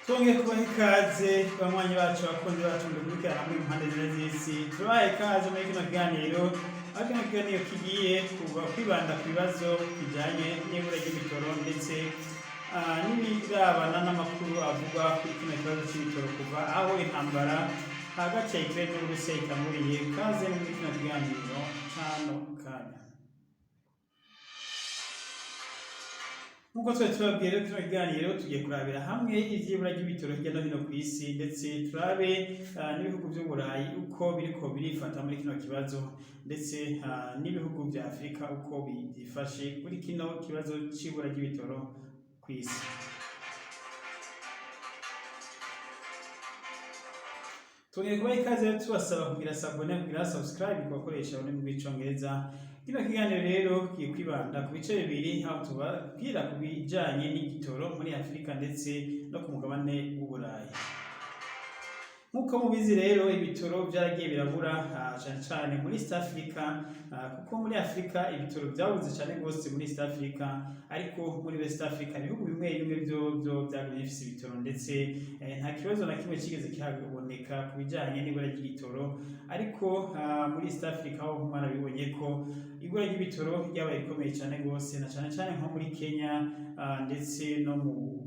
Twongeye kubaha ikaze, banywanyi bacu, abakunzi bacu mudukurikirana muri impande zine z'isi. Turabaha ikaze muri kino kiganiro, aho kino kiganiro kigiye kuba kwibanda ku bibazo bijyanye n'ibura ry'ibitoro ndetse n'ibirabana n'amakuru avugwa kuri kino kibazo cy'ibitoro kuva aho intambara hagati ya Ukraine n'Uburusiya itanguriye. Kaze muri kino kiganiro cano kanya. Nk'uko twari tubabwiye rero, kino kiganiro tugiye kurabira hamwe ivy'ibura ry'ibitoro hirya no hino ku isi, ndetse turabe n'ibihugu vy'Uburayi uko biriko birifata muri kino kibazo, ndetse n'ibihugu vya Afurika uko byifashe kuri kino kibazo c'ibura ry'ibitoro ku isi. Twongeye kubaha ikaze, tubasaba kugira s'abonner, kugira subscribe ku bakoresha ururimi rw'Icongereza. Kino kiganiro rero kigiye kwibanda ku bice bibiri, aho tubabwira ku bijanye n'igitoro muri Afurika ndetse no ku mugabane w'Uburayi. Nk'uko mubizi rero, ibitoro byaragiye birabura cane cane muri East Africa, kuko muri Afrika ibitoro byabuze cane rwose muri East Africa, ariko muri West Africa ibihugu bimwe bimwe byo byagumye bifise ibitoro, ndetse nta kibazo na kimwe kigeze kihaboneka ku bijanye n'ibura ry'igitoro. Ariko muri East Africa ho mwarabibonye ko ibura ry'ibitoro ryabaye rikomeye cane rwose, na cane cane nko muri Kenya, ndetse no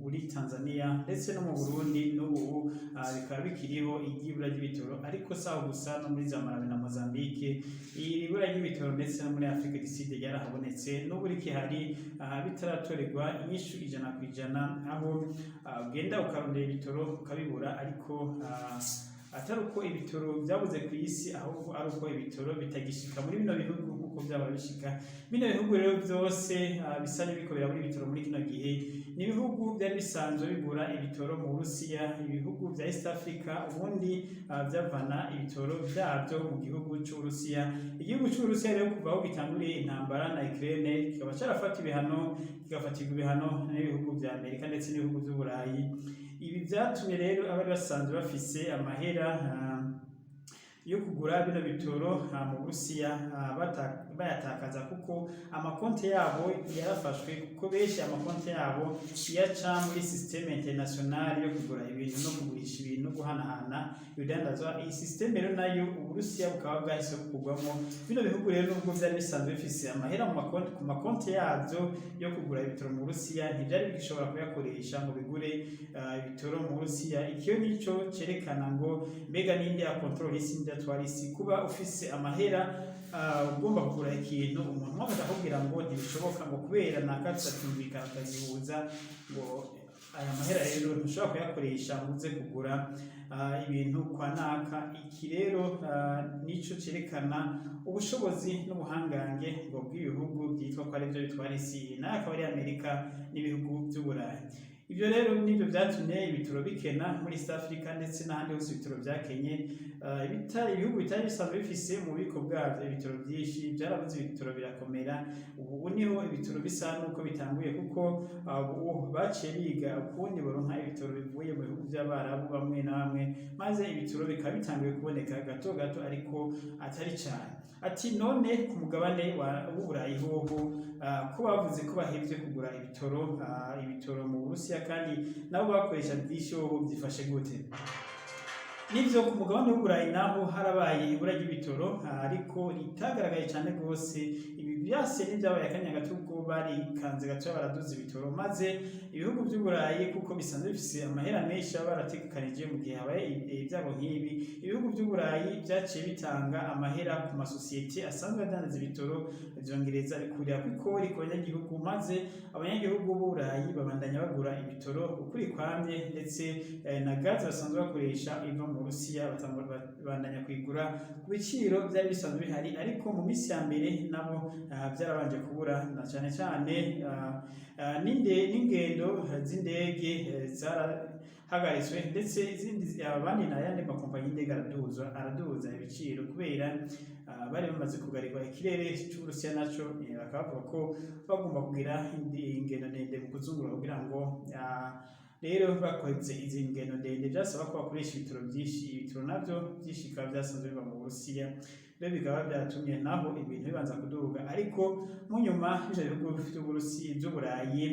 muri Tanzania, ndetse no mu Burundi. N'ubu bikaba bikiriho iry'ibura ry'ibitoro, ariko saho gusa, no muri za Malawi na Mozambique iri bura ry'ibitoro, ndetse no muri Afrique du Sud ryarahabonetse, n'ubu rikihari, bitaratorerwa inyishu 100%, aho ugenda ukarondera ibitoro ukabibura, ariko atari uko ibitoro byabuze ku isi, ahubwo ari uko ibitoro bitagishika muri bino bihugu nk'uko byaba bishika. Bino bihugu rero byose bisa n'ibiko birabura ibitoro muri kino gihe ni ibihugu byari bisanzwe bigura ibitoro mu Burusiya. Ibihugu bya East Africa ubundi byavana ibitoro byabyo mu gihugu c'Uburusiya. Igihugu c'Uburusiya rero, kuva aho gitanguriye intambara na Ukraine, kikaba carafata ibihano, kigafatirwa ibihano n'ibihugu vya Amerika ndetse n'ibihugu vy'Uburayi. Ibi vyatumye rero abari basanzwe bafise amahera yo kugura bino bitoro mu Burusiya bayatakaza, kuko amakonti yabo yarafashwe, kuko benshi amakonti yabo yaca muri système internationale yo kugura ibintu no kugurisha ibintu no guhanahana ibidandazwa. Iyi système rero nayo Uburusiya bukaba bwahise bukugwamo. Bino bihugu rero, nubwo vyari bisanzwe bifise amahera mu makonti, ku makonti yavyo yo kugura ibitoro mu Burusiya, ntivyari bigishobora kuyakoresha ngo bigure ibitoro mu Burusiya. Ikiyo nico cerekana ngo mbega ninde ya contrôle isi, ninde atwara isi? Kuba ufise amahera, ugomba kugura ikintu, umuntu umwe akaza akubwira ngo ntibishoboka, ngo kubera naka tutacyumvikana, tutagihuza, ngo aya mahera rero ntushobora kuyakoresha ngo uze kugura ibintu kwa naka. Iki rero nico cerekana ubushobozi n'ubuhangange ngo bw'ibihugu byitwa ko arivyo bitwara isi, nayo akaba ari Amerika n'ibihugu vy'Uburayi. Ibyo rero nibyo byatumye ibitoro bikena muri East Africa ndetse n'ahandi hose ibitoro byakenye. Ibihugu bitari bisanzwe bifise mu bubiko bwabyo ibitoro byinshi byarabuze ibitoro, birakomera. Ubu niho ibitoro bisa nuko bitanguye, kuko ubu baciye biga ukundi baronka ibitoro bivuye mu bihugu by'Abarabu bamwe na bamwe, maze ibitoro bikaba bitanguye kuboneka gato gato, ariko atari cyane. Ati none ku mugabane w'Uburayi hoho, ko bavuze ko bahevye kugura ibitoro mu Burusiya, kandi nabo bakoresha byinshi, hoho byifashe gute? Nivyo, ku mugabane w'Uburayi naho harabaye ibura ry'ibitoro, ariko ritagaragaye cyane rwose. Ibi byase n'ibyabaye akanya gato, ubwo barikanze gato baraduza ibitoro, maze ibihugu by'Uburayi, kuko bisanzwe bifise amahera menshi baba barategekanije mu gihe habaye ibyago nk'ibi, ibihugu by'Uburayi byaciye bitanga amahera ku masosiyete asanzwe adandaza ibitoro, vyongereza bikurira kw'ikori ku banyagihugu, maze abanyagihugu b'Uburayi babandanya bagura ibitoro ukuri kwamye, ndetse na gaze basanzwe bakoresha iva mu Burusiya babandanya kuyigura ku biciro byari bisanzwe bihari. Ariko mu minsi ya mbere nabo byarabanje kubura, na cyane cyane n'ingendo z'indege zarahagaritswe, ndetse izindi abandi n'ayandi makompanyi y'indege araduza ibiciro kubera bari bamaze kugarirwa ikirere c'Uburusiya. Naco bakaba bavuga ko bagomba kugira ingendo ndende mu kuzungura, kugira ngo rero bakoze izi ngendo ndende byasaba ko bakoresha ibitoro byinshi. Ibitoro navyo byinshi bikaba byasanzwe biva mu Burusiya. Rero bikaba byatumye naho ibintu bibanza kuduga, ariko mu nyuma ivyo bihugu vy'Uburusiya, vy'Uburayi.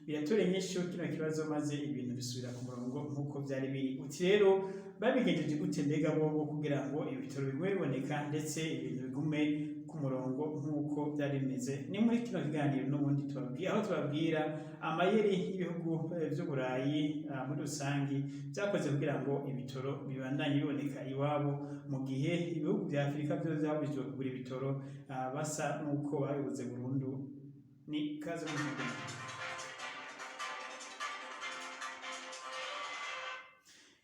Biratora inyishu kino kibazo, maze ibintu bisubira ku murongo nk'uko vyari biri. Uti rero babigenjeje gute mbega bobo kugira ngo ibitoro bigume biboneka, ndetse ibintu bigume ku murongo nk'uko byari bimeze? Ni muri kino kiganiro n'ubundi tubabwira, aho tubabwira amayeri y'ibihugu vy'Uburayi muri rusangi vyakoze kugira ngo ibitoro bibandanye biboneka iwabo, mu gihe ibihugu vya Afurika vyo vyabujijwe kugura ibitoro, basa n'uko babibuze burundu. Ni kaze muri kino kiganiro.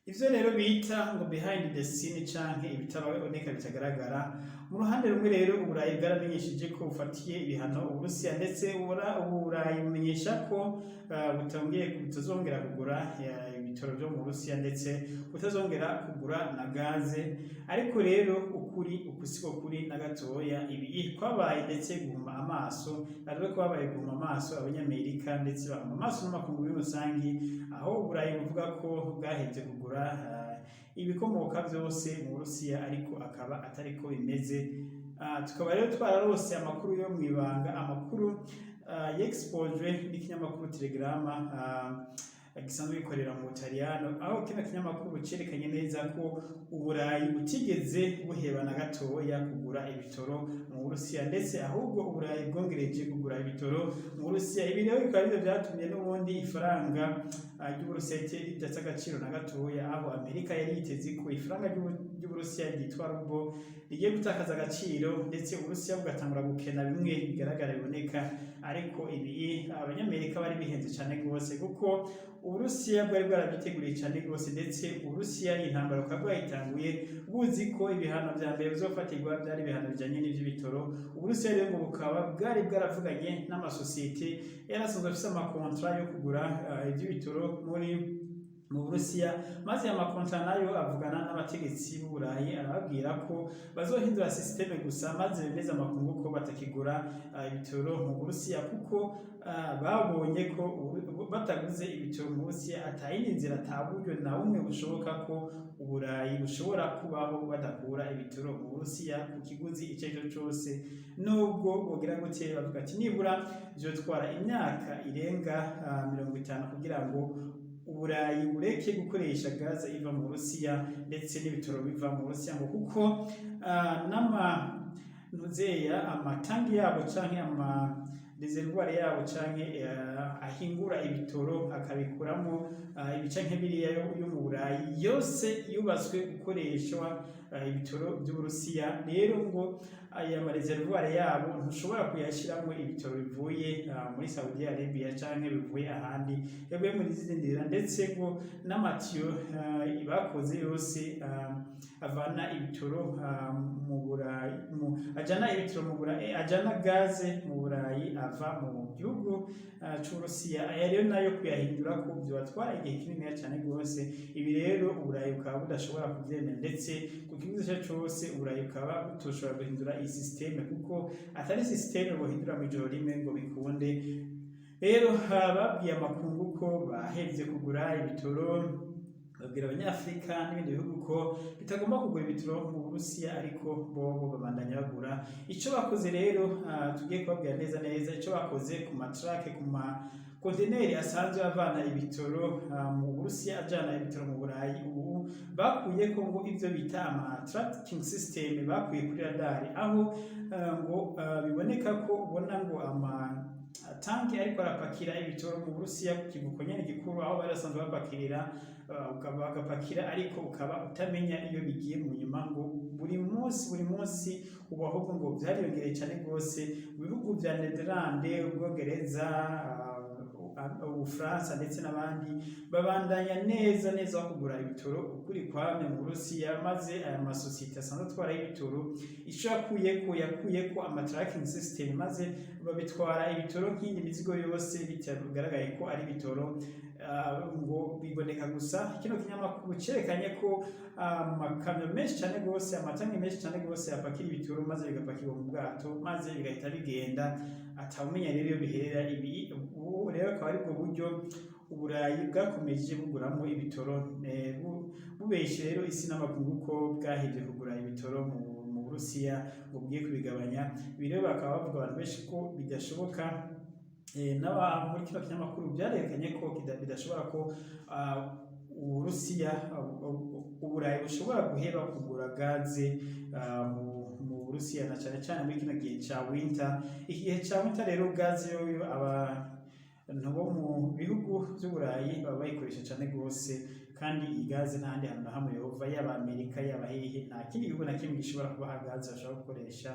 Ivyo rero bita ngo behind the scene, canke ibitaboneka bitagaragara. Mu ruhande rumwe rero, Uburayi bwaramenyesheje ko bufatiye ibihano Uburusiya, ndetse Uburayi bumenyesha ko butongeye butazongera kugura ibitoro vyo mu Burusiya, ndetse butazongera kugura na gaze. Ariko rero ukuri uku siko kuri na gatoya. Ibi kwabaye ndetse guhuma amaso, ariko kwabaye guhuma amaso Abanyamerika, ndetse bahuma amaso n'amakungu muri rusangi, aho Uburayi buvuga ko bwahevye kugura ibikomoka vyose mu Burusiya, ariko akaba atariko bimeze. Tukaba rero twararose amakuru yo mw'ibanga, amakuru yexposed n'ikinyamakuru Telegram gisanzwe gikorera mu Butaliyano, aho kino kinyamakuru cerekanye neza ko Uburayi butigeze buheba na gatoya kugura ibitoro mu Burusiya, ndetse ahubwo Uburayi bwongereje kugura ibitoro mu Burusiya. Ibi rero bikaba arivyo vyatumye n'ubundi ifaranga ry'Uburusiya ridata agaciro na gatoya, aho Amerika yari yiteze ko ifaranga ry'Uburusiya ryitwa ruble rigiye gutakaza agaciro, ndetse Uburusiya bugatangura gukena bimwe bigaragara biboneka. Ariko ibi Abanyamerika bari bihenze cane rwose, kuko Uburusiya bwari bwarabyiteguriye cane rwose, ndetse Uburusiya intambara bukaba bwayitanguye buzi ko ibihano vya mbere bizofatirwa vyari ibihano bijanye n'ivy'ibitoro. Uburusiya rero ngo bukaba bwari bwaravuganye n'amasosiyete yari asanzwe afise amakontra yo kugura ivy'ibitoro mu Burusiya, maze aya makontra nayo avugana n'abategetsi b'Uburayi, arababwira ko bazohindura système gusa, maze bemeza amakungu ko batakigura ibitoro mu Burusiya, kuko babonye ko bataguze ibitoro mu Burusiya atayindi nzira, ata buryo na bumwe bushoboka ko Uburayi bushobora kubaho badakura ibitoro mu Burusiya ku kiguzi ico arico cose, nubwo bogira gute. Bavuga ati nibura vyotwara imyaka irenga 50 kugira ngo Uburayi bureke gukoresha gaze iva mu Burusiya ndetse n'ibitoro biva mu Burusiya, ngo kuko n'ama ntuzeya amatangi yabo canke ama réservoir yabo canke ahingura ibitoro akabikuramo ibica nk'ibiriya yo mu Burayi yose yubatswe gukoreshwa ibitoro vy'Uburusiya. Rero ngo aya ma réservoir yabo ntushobora kuyashiramwo ibitoro bivuye muri Saudi Arabia canke bivuye ahandi, bivuye muri zindi nzira, ndetse ngo n'amatiyo bakoze yose avana ibitoro mu Burayi, ajana ibitoro mu Burayi, ajana gaze mu Burayi ava mu gihugu c'Uburusiya. Aya rero nayo kuyahindura ko vyobatwara igihe kininiya cane gose. Ibi rero Uburayi bukaba budashobora kuvyemera, ndetse ku kiguzi ico cose Uburayi bukaba butoshobora guhindura iyi système, kuko atari système bohindura mw'ijoro rimwe ngo bikunde. Rero babwiye amakungu ko bahevye kugura ibitoro, babwira Abanyafrika n'ibindi bihugu ko bitagomba kugura ibitoro mu Burusiya, ariko bobo babandanya bagura. Ico bakoze rero, tugiye kubabwira neza neza ico bakoze ku matrake, ku ma konteneri asanzwe avana ibitoro mu Burusiya ajana ibitoro mu Burayi. Ubu bakuyeko ngo ivyo bita ama tracking system, bakuye kuri radari, aho ngo biboneka ko ubona ngo ama tanki ariko arapakira ibitoro mu Burusiya ku kivuko nyene gikuru aho bari basanzwe bapakirira, bagapakira, ariko ukaba utamenya iyo bigiye mu nyuma. Ngo buri munsi buri munsi ubu ahubwo ngo vyariyongereye cane rwose. Mu bihugu vya Nederlande, Ubwongereza, Ubufaransa ndetse n'abandi babandanya neza neza kugura ibitoro ukuri kwamye mu Burusiya, maze aya masosiyete asanzwe atwara ibitoro ico yakuyeko ama tracking system, maze babitwara ibitoro nk'iyindi mizigo yose bitagaragaye ko ari ibitoro, ngo biboneka gusa. Kino kinyamakuru cerekanye ko amakamyo menshi cane gose, amatanki menshi cane gose apakira ibitoro, maze bigapakirwa mu bwato, maze bigahita bigenda atawumenya rero iyo biherera. Ibi ubu rero akaba aribwo buryo Uburayi bwakomeje buguramo ibitoro, bubeshe rero isi n'amakungu ko bwahevye kugura ibitoro mu Burusiya, ngo bugiye kubigabanya. Ibi rero bakaba bavuga abantu benshi ko bidashoboka. N'aba muri kino kinyamakuru byarerekanye ko bidashobora ko Uburusiya, Uburayi bushobora guheba kugura gaze mu Burusiya, na cane cane muri kino gihe ca winter. Iki gihe ca winter rero, gaze yoyo abantu bo mu bihugu vy'Uburayi baba bayikoresha cane gose, kandi iyi gaze nta handi hantu na hamwe yova, yaba Amerika, yaba hehe, nta kindi gihugu na kimwe gishobora kubaha gaze bashobora gukoresha,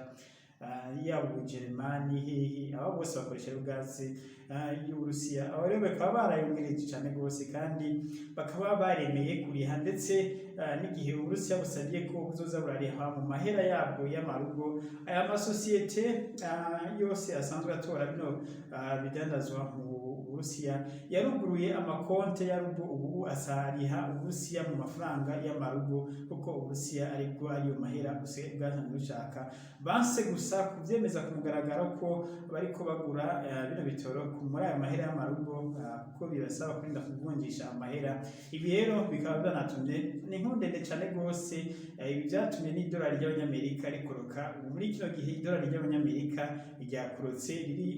yaba Ubujeremani, hehe, aba bose bakoresha rero gaze y'Uburusiya. Abo rero bakaba barayongereje cane gose, kandi bakaba baremeye kuriha, ndetse n'igihe Uburusiya busabye ko buzoza burariha mu mahera yabwo y'amarugo. Aya masosiyete yose asanzwe atora bino bidandazwa mu Burusiya yaruguruye amakonte ya rubo, ubu asariha Uburusiya mu mafaranga y'amarubo, kuko Uburusiya aribwo ariyo mahera busigaye bwasanzwe bushaka. Banse gusa kuvyemeza ku mugaragaro ko bariko bagura bino bitoro muri ayo mahera y'amarubo, kuko bibasaba kurinda kuvunjisha amahera. Ibi rero bikaba byanatumye, ni inkuru ndende cane gose, ibi vyatumye n'idolari ry'abanyamerika rikoroka. Ubu muri kino gihe idolari ry'abanyamerika ryakorotse, riri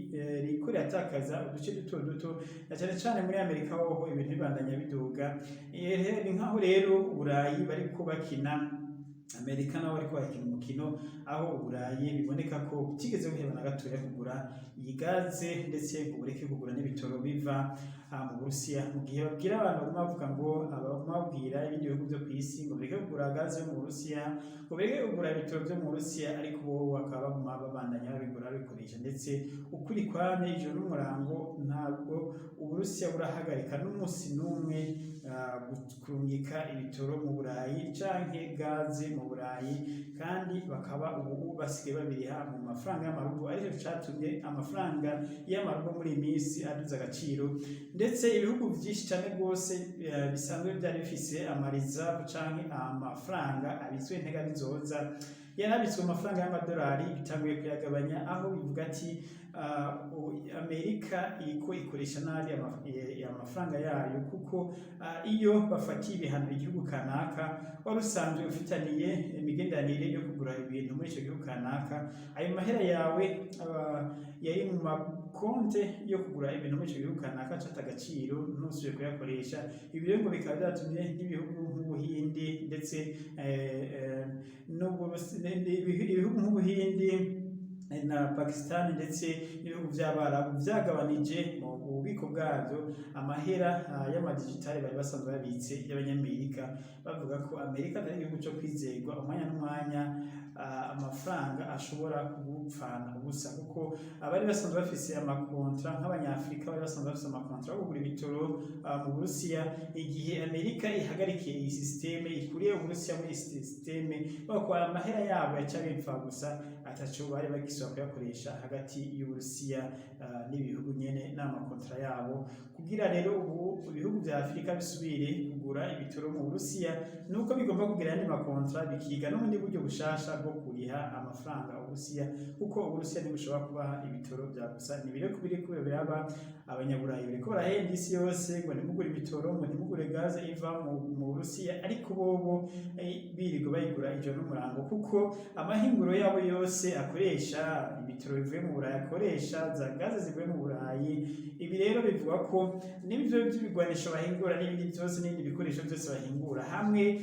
ririko riratakaza uduce duto duto, na cane cane muri Amerika hoho ibintu bibandanya biduga. Ni nkaho rero Uburayi bariko bakina, Amerika nabo bariko barakina umukino, aho Uburayi biboneka ko butigeze buheba na gatoya kugura iyi gaze, ndetse ngo bureke kugura n'ibitoro biva mu Burusiya, mu gihe babwira abantu baguma bavuga ngo baguma babwira ibindi bihugu vyo kw'isi ngo bireke kugura gaze yo mu Burusiya, ngo bireke kugura ibitoro vyo mu Burusiya, ariko bo bakaba baguma babandanya babigura, babikoresha. Ndetse ukuri kwamye ijoro n'umurango, ntabwo Uburusiya burahagarika n'umunsi n'umwe kurungika ibitoro mu Burayi canke gaze mu Burayi, kandi bakaba ubu basigaye babiriha mu mafaranga y'amarubo, aricyo catumye amafaranga y'amarubo muri iyi minsi aduza agaciro. Ndetse ibihugu vyinshi cane rwose bisanzwe vyari bifise ama reserve canke amafaranga abitswe ntega bizoza, yarabitswe mu mafaranga y'amadolari, bitanguye kuyagabanya, aho bivuga ati Amerika iriko ikoresha nabi amafaranga yayo, kuko iyo bafatiye ibihano igihugu kanaka wari usanzwe ufitaniye imigenderanire yo kugura ibintu muri ico gihugu kanaka, ayo mahera yawe yari mu makonte yo kugura ibintu muri ico gihugu kanaka acata agaciro, ntusubire kuyakoresha. Ibi rero ngo bikaba vyatumye n'ibihugu nk'Ubuhindi, ndetse ibihugu nk'Ubuhindi na Pakistan, ndetse n'ibihugu vy'Abarabu, vyagabanije mu bubiko bwavyo amahera y'amadijitali bari basanzwe babitse y'abanyamerika, bavuga ko Amerika atari igihugu co kwizerwa, umwanya n'umwanya amafaranga ashobora kugupfana ubusa, kuko abari basanzwe bafise amakontra, nk'abanyafrika bari basanzwe bafise amakontra yo kugura ibitoro mu Burusiya, igihe Amerika ihagarikiye iyi système, ikuriye Uburusiya muri iyi système, bakora amahera yabo yaca bipfa gusa, ataco bari bagisubira kuyakoresha hagati y'Uburusiya n'ibihugu nyene n'amakontra yabo. Kugira rero ubu ibihugu vya Afurika bisubire kugura ibitoro mu Burusiya, nuko bigomba kugira ayandi makontra, bikiga n'ubundi buryo bushasha bwo kuriha amafaranga Uburusiya, kuko Uburusiya ntibushobora kubaha ibitoro vya gusa. Ni biriko biraba, abanyaburayi bariko barahenda isi yose ngo ntimugure ibitoro, ngo ntimugure gaze iva mu Burusiya, ariko bobo birirwa bayigura ijoro n'umurango, kuko amahinguro yabo yose akoresha ibitoro bivuye mu Burayi, akoresha za gaze zivuye mu Burayi. Ibi rero bivuga ko n'ibyo by'ibigwanisho bahingura n'ibindi byose n'ibindi bikoresho byose bahingura hamwe,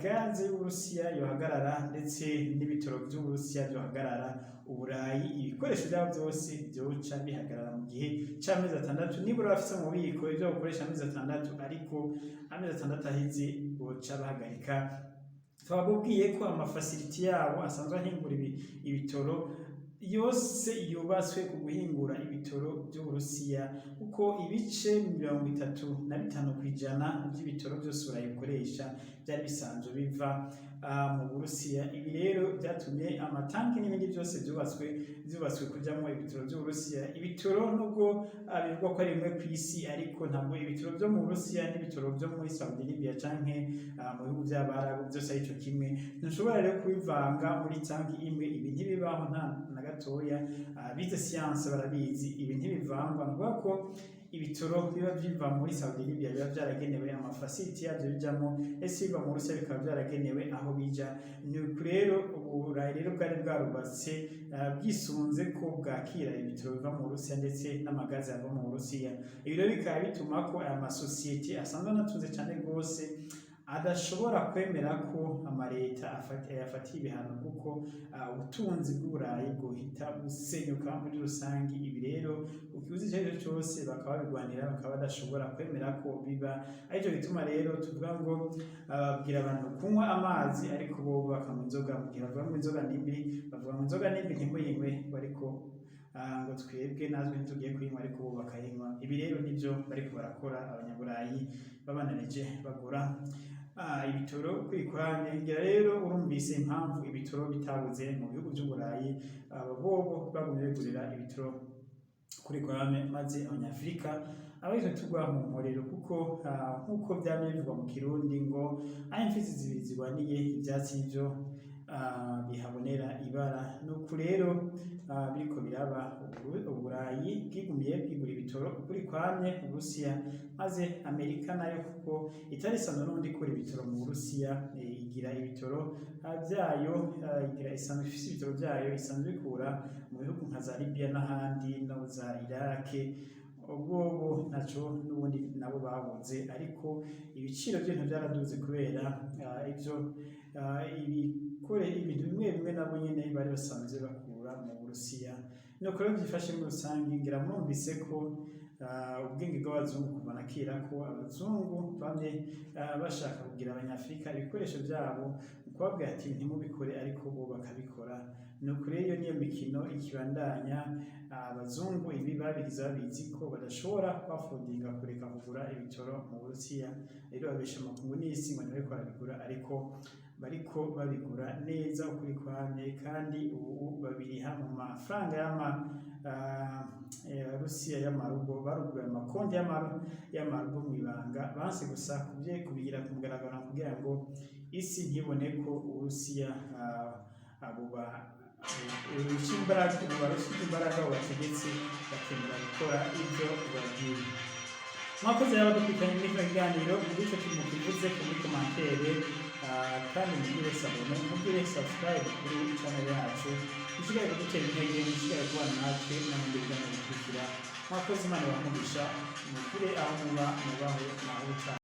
gaze y'Uburusiya yohagarara, ndetse n'ibitoro by'Uburusiya byohagarara, Uburayi ibikoresho byabo byose byoca bihagarara mu gihe c'amezi 6. Nibura bafise mu bubiko ivyo bakoresha amezi 6, ariko amezi 6 aheze boca bahagarika. Twababwiye ko ama facility yabo asanzwe ahingura ibitoro yose yubatswe ku guhingura ibitoro by'Uburusiya, kuko ibice 35% by'ibitoro byose Uburayi bukoresha byari bisanzwe biva mu Burusiya. Ibi rero byatumye amatanki n'ibindi byose byubatswe kujyamo ibitoro by'Uburusiya. Ibitoro nubwo bivugwa ko ari bimwe ku isi, ariko ntabwo ibitoro byo mu Burusiya n'ibitoro byo muri Saudi Arabia canke mu bihugu by'Abarabu byose ari cyo kimwe. Ntushobora rero kubivanga muri tanki imwe, ibi ntibibaho nta na gatoya. Bize science barabizi, ibi ntibivangwa. Ni ukuvuga ko Ibitoro biba biva muri Saudi Arabia biba vyaragenewe ama facilities yavyo bijamwo, ese biva mu Burusiya bikaba vyaragenewe aho bija. Ni uku rero Uburayi rero bwari bwarubatse bwisunze ko bwakira ibitoro biva mu Burusiya ndetse n'amagazi ava mu Burusiya. Ibi rero bikaba bituma ko aya masosiyete asanzwe anatunze cane gose adashobora kwemera ko amareta yafatiye ibihano, kuko ubutunzi bw'Uburayi bwohita busenyuka muri rusangi. Ibi rero ukiguzi ico arico cose bakaba babigwanira, bakaba badashobora kwemera ko biba. Arico gituma rero tuvuga ngo babwira abantu kunywa amazi, ariko bo bakanywa inzoga. Mu gihe bavuga ngo inzoga ni mbi, bavuga ngo inzoga ni mbi, ntimuyinywe, ariko ngo twebwe natwe ntitugiye kuyinywa, ariko bo bakayinywa. Ibi rero nivyo bariko barakora abanyaburayi, babananije bagura ibitoro kwikwanye. Ngira rero urumvise impamvu ibitoro bitabuze mu bihugu vy'Uburayi. Aba bobo bagumye bigurira ibitoro kuri kwame, maze Abanyafrika abaritwe tugwa mu mporero, kuko nkuko vyamye bivugwa mu Kirundi ngo aho imfizi zibiri zirwaniye ivyatsi nivyo bihabonera ibara. Nuku rero biriko biraba. Uburayi bwigumiye bwigura ibitoro kuri kwamye Uburusiya, maze Amerika nayo, kuko itari isanzwe n'ubundi ikura ibitoro mu Burusiya, igira ibitoro vyayo, igira isanzwe ifise ibitoro vyayo isanzwe ikura mu bihugu nka za Libya n'ahandi no za Iraq. Ubwobo ntaco n'ubundi nabo babuze, ariko ibiciro vy'ibintu vyaraduze kubera ivyo ibikore ibintu bimwe bimwe nabo nyene bari basanzwe bakura mu Burusiya. Nuko rero vyifashe muri rusangi. Ngira murumvise ko ubwenge bw'abazungu kuva na kera, ko abazungu bamye bashaka kugira Abanyafrika ibikoresho vyabo mu kubabwira ati ntimubikore, ariko bo bakabikora. Nuko rero iyo niyo mikino ikibandanya. Abazungu ibi babigize babizi ko badashobora kwafodinga kureka kugura ibitoro mu Burusiya. Rero babesha amakungu n'isi ngo ntibariko barabigura, ariko bariko babigura neza ukuri kwamye, kandi ubu babiriha mu mafaranga y'ama Rusiya y'amarubo. Baruguye amakonti y'amarubo mw'ibanga, banse gusa kubye kubigira ku mugaragaro kugira ngo isi ntibone ko Uburusiya buba burusha imbaraga, bubarusha imbaraga bubategetse, bakemera gukora ivyo bubabwiye. Mwakoze rero abadukurikiranye muri kino kiganiro. Mugire ico mukivuze muri commentaire, kandi mugire s'abonner, mugire subscribe kuri channel yacu. Mushigare kudutera intege, mushigare kubana natwe no mu bindi biganiro bikurikira. Mwakoze, Imana ibahe umugisha. Mugire aho muba mubahe naho utaha.